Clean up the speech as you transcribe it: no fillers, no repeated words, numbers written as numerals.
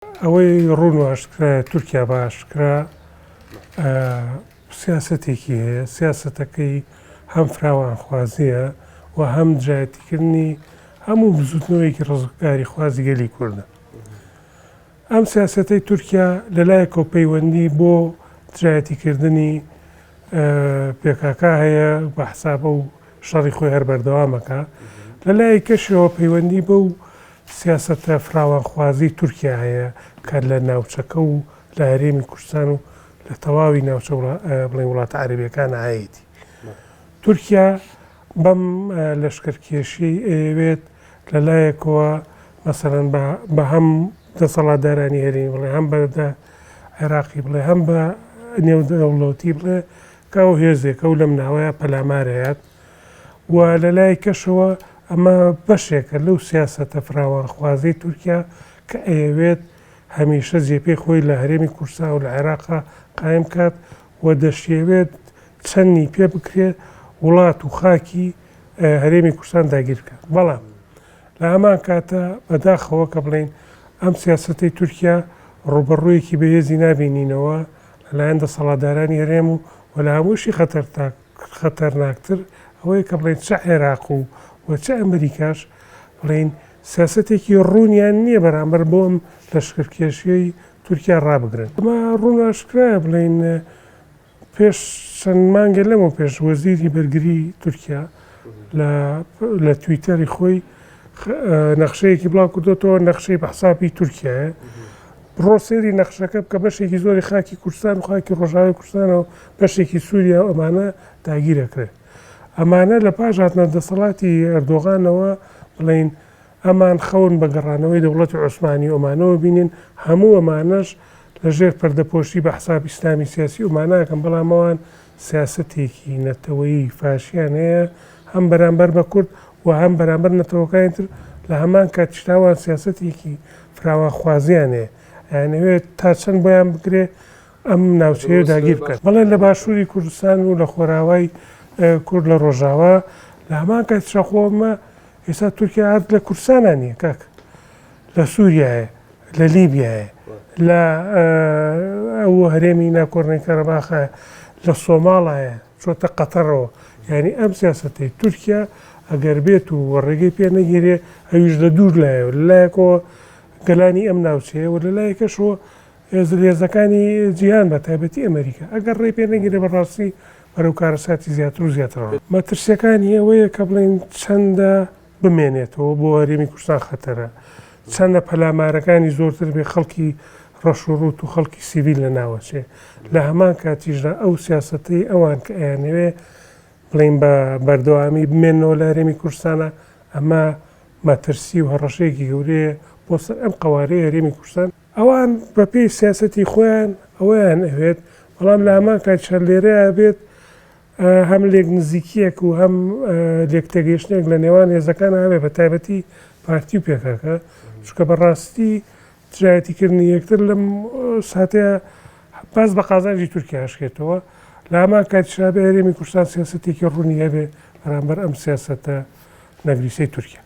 ئەوەی ڕوون و ئاشکرایە تورکیا بە ئاشکرا سیاسەتێکی هەیە، سیاسەتەکەی هەم فراوانخوازییە و هەم دژایەتیکردنی هەموو بزووتنەوەیەکی ڕزگاریخوازی گەلی کوردە. ئەم سیاسەتەی تورکیا لەلایەکەوە پەیوەندی بۆ دژایەتیکردنی پێکاکا هەیە بە حساب ئەو شەڕی خۆی هەر بەردەوامەکە لەلایەکی کەشەوە پەیوەندی بەو سیاسەتە فراوانخوازی تورکیا هەیە کە لە ناوچەکە و لە هەرێمی کوردستان و لە تەواوی ناوچە بڵێن وڵاتە عەرەبیەکان هەیەتی. تورکیا بەم لەشکرکێشیەی ئەیەوێت لە لایەکەوە مەسەلەن بە هەم دەسەڵاتدارانی هەرێمی بڵێ هەم بە عێراقی بڵێ هەم بە نێودەوڵەتی بڵێ کە ئەو هێزێکە و لەم ناوەیە پەلامارەیات و لە لای کەشەوە ئەمە بەشێکە لەو سیاسەتە فراوانخوازەی تورکیا کە ئەیەوێت هەمیشە جێپێی خۆی لە هەرێمی کوردستان و لە عێراقا قایم کات و دەشیەوێت چەندی پێ بکرێت وڵات و خاکی هەرێمی کوردستان داگیر بکات. بەڵام لە هەمان کاتە بەداخەوە کە بڵێین ئەم سیاسەتەی تورکیا ڕووبەڕوویەکی بەهێزی نابینینەوە لەلایەن دەسەڵاتدارانی هەرێم و و لە هەمووشی خەتەرناکتر ئەوەیە کە بڵێین چ عێراق و و چ ئەمریکاش بڵێین سیاسەتێکی ڕوونیان نییە بەرامبەر بۆ ئەم لەشکرکێشیەی تورکیا ڕابگرن. ئەمە ڕوون و ئاشکرایە بڵێین پێش چەند مانگێ لەمەو پێش وەزیری بەرگری تورکیا لە لە تویتەری خۆی نەخشەیەکی بڵاو کردوێتەوە نەخشەی بە حسابی تورکیایە بڕۆ سێری نەخشەکە بکە بەشێکی زۆری خاکی کوردستان و خاکی ڕۆژاوی کوردستانەوە بەشێکی سووریا و ئەمانە داگیرەکرێت ئەمانە لە پاش هاتنە دەسەڵاتی ئەردۆغانەوە بڵین ئەمان خەون بە گەڕانەوەی دەوڵەتی عوسمانی و ئەمانەوە بینین، هەموو ئەمانەش لە ژێر پەردەپۆشی بە حساب ئیسلامی سیاسی ئەومانە ئەکەن، بەڵام ئەوان سیاسەتێکی نەتەوەیی فاشیان هەیە هەم بەرامبەر بە کورد و هەم بەرامبەر نەتەوەکانی تر، لە هەمان کاتیشدا ئەوان سیاسەتێکی فراوانخوازیان هەیە ئەیانەوێت تا چەند بۆیان بکرێ ئەم ناوچەیە داگیر بکەن. بەڵێ لە باشووری کوردستان و لە خۆراوای کورد لە ڕۆژاوا لە هەمان کاتیشا خۆ ئەمە ئێستا تورکیا هەر لە کوردستانا نییە کاک لە سووریایە لە لیبیایە لە ئەو هەرێمی ناکۆرنەی کەرەباخە لە سۆماڵایە چۆتە قەتەرەوە یعنی ئەم سیاستەی تورکیا ئەگەر بێت و ڕێگەی پێ نەگیرێ ئەویش لە دوور لایەوە لەلایەکەوە گەلانی ئەم ناوچەیە و لەلایەکەشەوە زلهێزەکانی جیهان بە تایبەتی ئەمریکا ئەگەر ڕێی پێ نەگیرێ بەڕاستی بەرەو کارەساتی زیاتر و زیاتر ڕۆ. مەترسیەکانی ئەوەیە کە بڵێین چەندە بمێنێتەوە بۆ هەرێمی کوردستان خەتەرە، چەندە پەلامارەکانی زۆرتر بێ خەڵکی ڕەش و ڕووت و خەڵکی سیڤیل لەناوەچێ، لە هەمان کاتیشدا ئەو سیاسەتەی ئەوان کە ئەیانەوێ بڵێین بە بەردەوامی بمێننەوە لە هەرێمی کوردستانا ئەمە مەترسی و هەڕەشەیەکی گەورەیە بۆ سەر ئەم قەوارەی هەرێمی کوردستان. ئەوان بە پێی سیاسەتی خۆیان ئەوەیان ئەوێت، بەڵام لە هەمان کاتیشا لێرەیا بێت هەم لێک نزیکییەک و هەم لێک تێگەیشتنێک لە نێوان هێزەکان هەبێ بە تایبەتی پارتی و پێکاکە، چونکە بە ڕاستی دژایەتیکردنی یەکتر لەم ساتەیا باس بە قازانجی تورکیا ئەشکێتەوە، لە هەمان کاتیشا بێ هەرێمی کوردستان سیاسەتێکی ڕوونی هەبێ بەرامبەر ئەم سیاسەتە نەگریسەی تورکیا.